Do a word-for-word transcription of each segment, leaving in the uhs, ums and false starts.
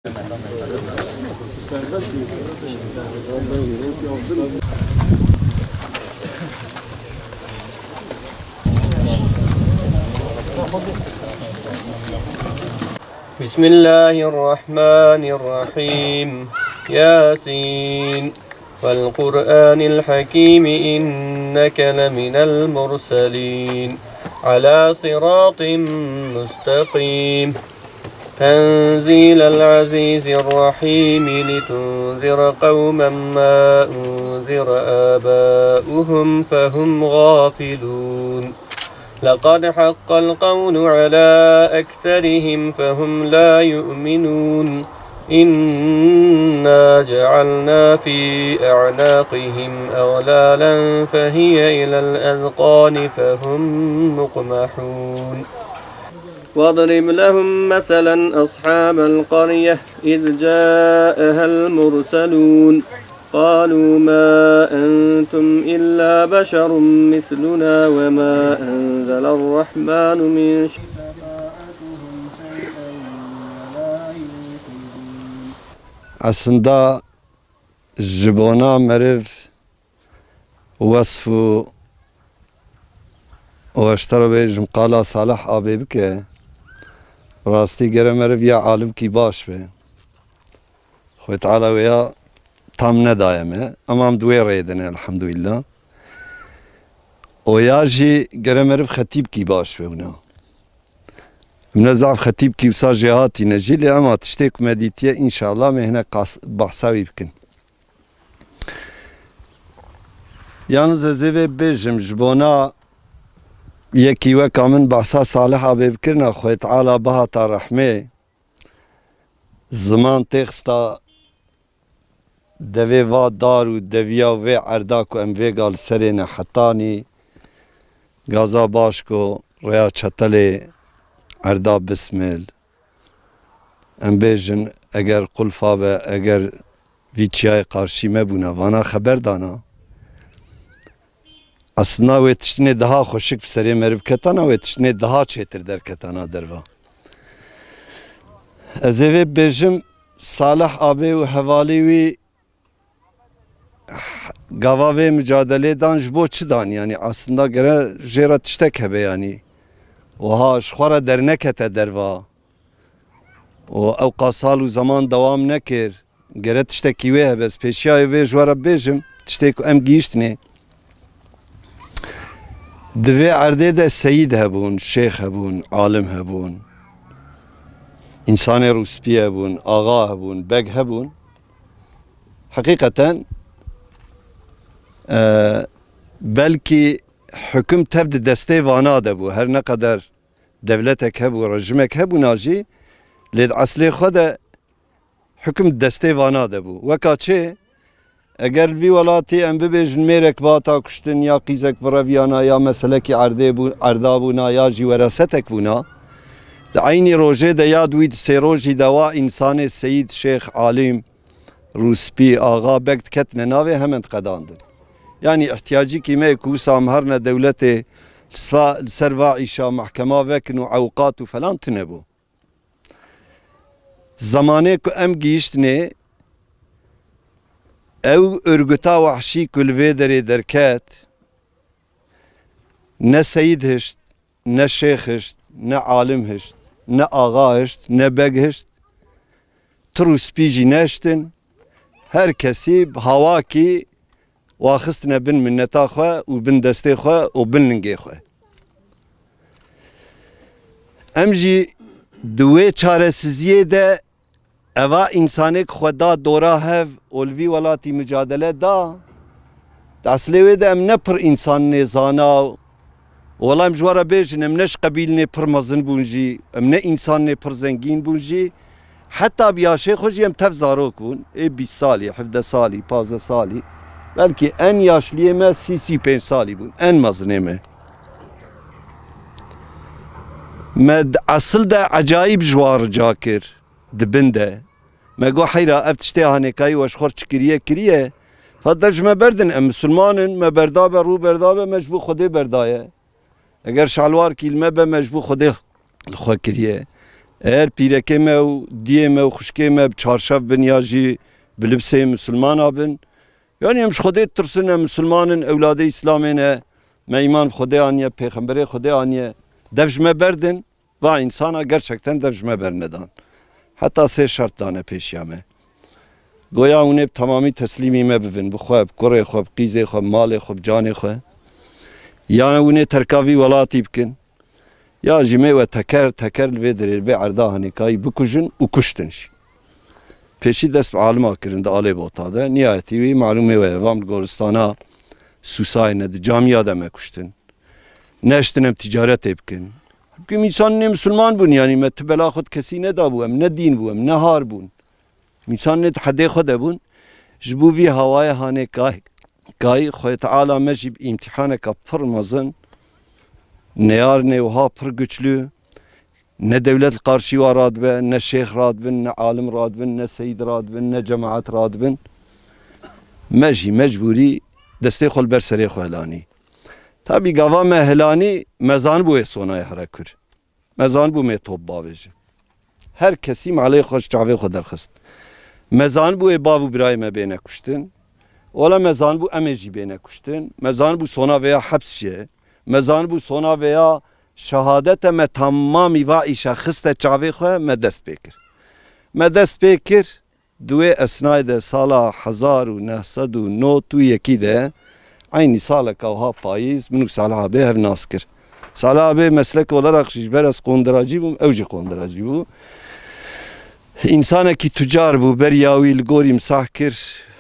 بسم الله الرحمن الرحيم. ياسين. والقرآن الحكيم إنك لمن المرسلين على صراط مستقيم تنزيل العزيز الرحيم لتنذر قوما ما أنذر آباؤهم فهم غافلون لقد حق القول على أكثرهم فهم لا يؤمنون إنا جعلنا في أعناقهم أغلالا فهي إلى الأذقان فهم مقمحون واضرب لهم مثلا أصحاب القرية إذ جاءها المرسلون قالوا ما أنتم إلا بشر مثلنا وما أنزل الرحمن من شيء. Aslında ji bona meriv wesf û û ji te re bêjim qala Salih abê bike, rastî gere meriv ya alimkî baş be. Xwê Teala wê ya tam nedaye me. Em am di wê rêyê de ne, elhamdulillah. Û ya jî gere meriv xetîbkî baş be wina. Em ne zaf xetîbkî wisa jêhatî ne jî, lê ema tiştê ku me dîtiye, înşallah me hine qas-, behsa wî bikin. Yalnız ez ê vê bibêjim, ji bona yekî weka min behsa Salih abê bikirina, Xwê Teala bihata rehmê, ziman têxista devê va dar û deviya vê erda ku em vêga li serê ne hetanî, gaza baş ku rêya çetelê erda bismil. Em bêjin, eger qulfa be, eger vî çiyayê qarşî me bûna, vana xeber dana. Aslında wê tiştinê daha xweşik bi serê meriv ketana, wê tiştinê daha çêtir derketana derva. Ez ê vê bibêjim, Salih abê û hevalî wî gava vê micadelê dan ji bo çi dan? Yanî aslında gere jê re tiştek hebe yanî. Wiha ji xwe re dernekete derva. Û ew qasal û zeman dewam nekir. Gere tiştekî wê hebe. Ez pêşiya wê ji we re bibêjim, tiştê ku em gihîştinê. Di vê erdê de seyîd hebûn, şêx hebûn, alim hebûn. Însanê rûspî hebûn, axa hebûn, beg hebûn. Heqîqeten, e, belkî hukum tev di destê vana de bû. Her ne qeder dewletek hebû, rejimek hebûna jî, lê di eslê xwe de hukum di destê vana de bû. Weka çê, eger li vî welatî em bibêjin mêrek bihata kuştin, ya qîzek bireviyana, ya meselekî erdê bû, erda bûna, ya jî werasetek bûna, di eynî rojê de ya di wî di sê rojî de wa însanê seyîd, şêx, alîm, rûspî, axa, beg diketine navê, hemen diqedandin. Yanî ihtiyacîkî me ye ku wisa em herine dewletê li sa-, li ser va îşa, mehkema vekin û ewqat û falan tune bû. Zemanê ku em gihîştinê, ew örgüta wehşî ku li vê derê derket, ne seyîd hişt, ne şêx hişt, ne alim hişt, ne axa hişt, ne beg hişt, tir û spî jî nehiştin. Her kesî bi hawakî waxistine bin minneta xwe û bin destê xwe û bin lingê xwe. Em jî di wê çaresiziyê de eva însanê ku xwe da dora hev û li vî welatî micadele da, di eslê wê de em ne pir însanê zana û, wela em ji we re bêjin, em ne ji qebîlnê pir mezin bûn jî, em ne însanê pir zengîn bûn jî, heta bi yaşê xwe jî em tev zarok bûn. Ê bîst salî, hevdeh salî, pazdeh salî, belkî en yaşliyê me sî, sî pênc salî bûn, en mezinê me. Me di esil de ecayîb ji wan rica kir. Di bin de me got, heyra, ev tiştê hanêkayî we ji xwe re çi kiriye, kiriye. Fa der ji me berdin, em misilman in, me berdabe, rû berdabe, me ji bo Xwedê berdaye. Eger şalwarkî li me be, me ji bo Xwedê li xwe kiriye. Eger pîrekê me û diyê me û xwişkê me bi çarşev bin ya jî bi libsê misilmana bin, yanî em ji Xwedê ditirsin, em misilman in, ewladê Îslamê ne, me îman bi Xwedê aniye, pêxemberê Xwedê aniye, dev ji me berdin, va însana gerçekten dev ji me bernedan. Heta sê şert dane pêşiya me. Goya hûn ê bi temamî teslîmî me bibin, bi xwe, bi kurê xwe, bi qîzê xwe, bi malê xwe, bi canê xwe. Ya hûn ê terka vî welatî bikin, ya jî me we teker teker li vê derê, li vê erda hanêkayî bikujin û kuştin jî. Pêşî dest bi alima kirin di Alê Bota de. Nihayetî wî malûmê we ye, van li goristana Sûsayê ne, di camiya de me kuştin. Neştin em ticaretê bikin. Hemkim însanê misilman bûn, yanî me ti bela xwe di kesî nedabû, em ne dîn bû, em ne har bûn. Însanê di hedê xwe de bûn. Ji bo vî hawayê hanê kay, kay Xwedê Teala me jî bi îmtîhaneka pir mezin, neyarnê wiha pir güçlü, ne dewlet li qarşî wa radibe, ne şêx radibin, ne alim radibin, ne seyîd radibin, ne cemaet radibin. Me jî mecbûrî destê xwe li ber serê xwe helanî. Tabî gava me helanî, me zanibû ê sonayê here kur. Me zanibû me top bavêje. Her kesî malê xwe ji çavê xwe derxist. Me zanibû ê bav û birayê me bêne kuştin. Wela me zanibû em ê jî bêne kuştin. Me zanibû sona vêya heps jî ye. Me zanibû sona vêya şehadete me tamamî va îşa xiste çavê xwe, me dest pê kir. Me dest pê kir, di wê esnayê de sala hezar û neh sed û nod û yekî de, eynî saleka wiha payîz, min û Salih abê hev nas kir. Salih abê meslek olarak jî ji ber ez qondiracî bûm, ew jî qondiracî bû. Însanekî tucar bû, beriya wî li gorî min sah kir,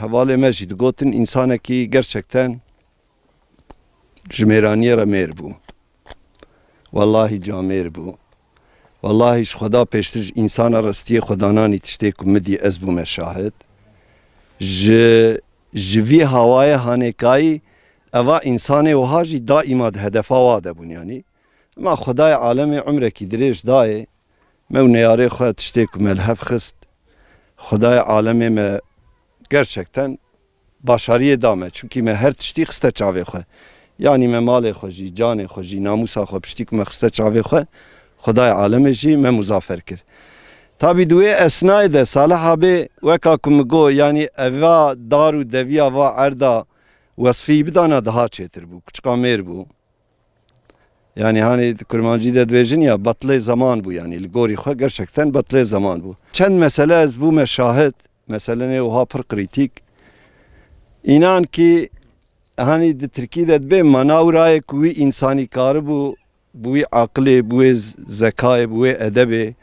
hevalê me jî digotin, însanekî gerçekten ji mêraniyê re mêr bû. Wellahî camêr bû. Wellahî ji Xweda pêştir ji însana restiyê xwe dananî tiştê ku min dî ez bûme şahid. Ji, ji vî hawayê hanêkayî eva însanê wiha jî daîma di hedefa wa de bûn yanî. Ema Xwedayê alemê umrekî dirêj dayê, me û neyarê xwe tiştê ku me li hev xist. Xwedayê alemê me gerçekten başariyê da me. Çunkî me her tiştî xiste çavê xwe. Yanî me malê xwe jî, canê xwe jî, namûsa xwe, piştî ku me xiste çavê xwe, Xwedayê alemê jî me muzafer kir. Tabî di wê esnayê de Salih abê weka ku min got, yanî eva dar û deviya va erda wesfî bidana daha çêtir bû. Kuçika mêr bû. Yanî hanî di kurmancî de dibêjin ya betlê zeman bû, yanî li gorî xwe gerçekten betlê zeman bû. Çend mesele ez bûme şahid, meselenê wiha pir krîtîk. Înan kî hanî di tirkî de dibê mana û rayê ku wî însanî karibû, bi wî aqilê, bi wê z-, zekayê, bi wê edebê,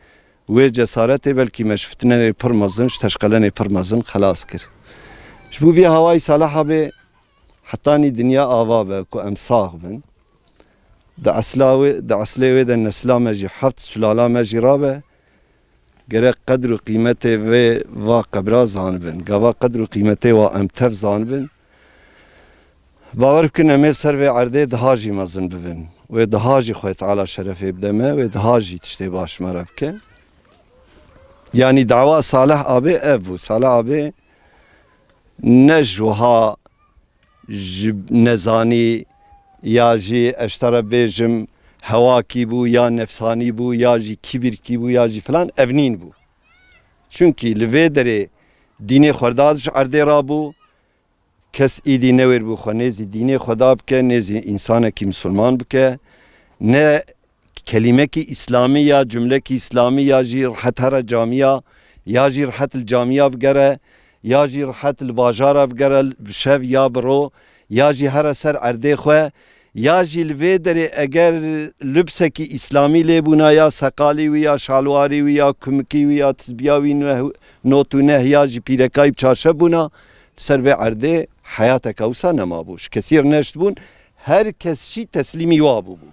wê cesaretê belkî me ji fitnenê pir mezin, ji teşqelenê pir mezin xelas kir. Ji bo vî hawayî Salih abê hetanî dinya ava be ku em sax bin. Di esla wê, di eslê wê de nesla me jî heft sulala me jî rabe. Gerek qedr û qîmetê vê va qebra zanibin. Gava qedr û qîmetê wa em tev zanibin. Bawer bikin em ê li ser vê erdê daha jî mezin bibin. Wê daha jî Xwedê Teala şerefê bide me, wê daha jî tiştê baş me re bike. Yanî dawa Salih abê ev bû. Salih abê ne ji wiha ji nezanî ya jî ez ji te re bêjim hewakî bû ya nefsanî bû ya jî kibirkî bû ya jî filan, ev nîn bû. Çunkî li vê derê dînê xwe da ji erdê rabû, kes îdî newêr bû xwe nêzî dînê xwe da bike, nêzî însanekî misilman bike, ne kelîmekî îslamî ya cumlekî îslamî ya jî rihet here camiya, ya jî rihet li camiya bigere, ya jî rihet li bajara bigere bi şev ya bi ro, ya jî here ser erdê xwe, ya jî li vê derê eger lubsekî îslamî lê bûna ya seqalî wî ya şalwarî wî ya kumikî wî ya tizbiya wî neh-, not û neh ya jî pîrekayî bi çarşev bûna, li ser vê erdê heyateke wisa nemabû. Ji kesî re neştibûn, her kes jî teslîmî wa bûbû.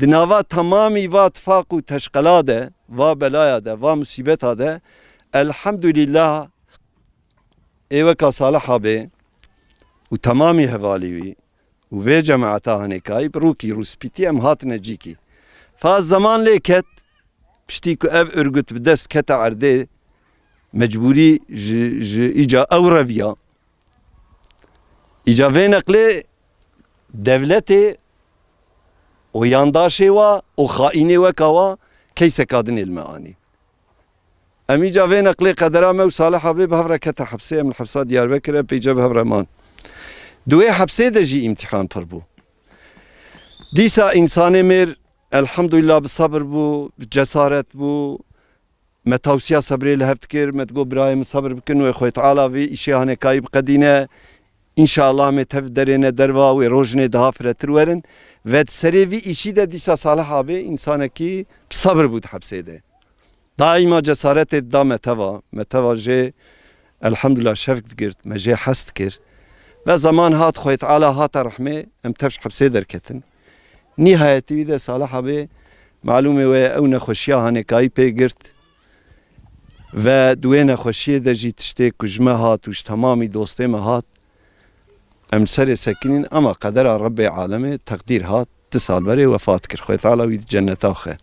Di nava temamî va tifaq û teşqela de, va belaya de, va musîbeta de, elhemdulîllah, ê weka Salih abê û temamî hevalî wî û vê cemaeta hanêkayî bi rûkî rûspîtî em hatine cîkî. Fa zeman lê ket, piştî ku ev örgüt bi dest kete erdê, mecbûrî ji, ji îca ew reviya. Îca vê neqlê dewletê û yandaşê wa û xaînê weka wa keyseka din ê li me anî. Em îca vê neqlê qedera me û Salih abê bi hev re kete hepsê, em li hepsa Diyarbekir e, pêce bi hev re man. Di wê hepsê de jî îmtîhan pir bû. Dîsa însanê mêr, elhamdulillah, bi sebir bû, bi cesaret bû. Me tawsiya sebrê li hev dikir, me digot, birayê min, sebir bikin, wê Xwê Teala vê îşê hanekayî biqedîne. Înşallah em ê tev derêne derva, wê rojinê daha firetir werin. Ve di serê vî îşî de dîsa Salih abê însanekî bi sebir bû di hepsê de. Daîma cesaretê dida me teva. Me teva jê, elhamdulillah, şevk digirt, me jê hez dikir. Ve zeman hat, Xwê Teala hate rehmê, em tev ji hepsê derketin. Nîhayetî wî de Salih abê, malûmê we ye, ew nexweşiya hanekayî pê girt. Ve di wê nexweşiyê de jî tiştê ku ji me hat û ji temamî dostê me hat, em li serê sekinîn, ema qedera Rebbê alemê, teqdîr hat, du sal berê wefat kir. Xwê Teala wî di cenneta xwe.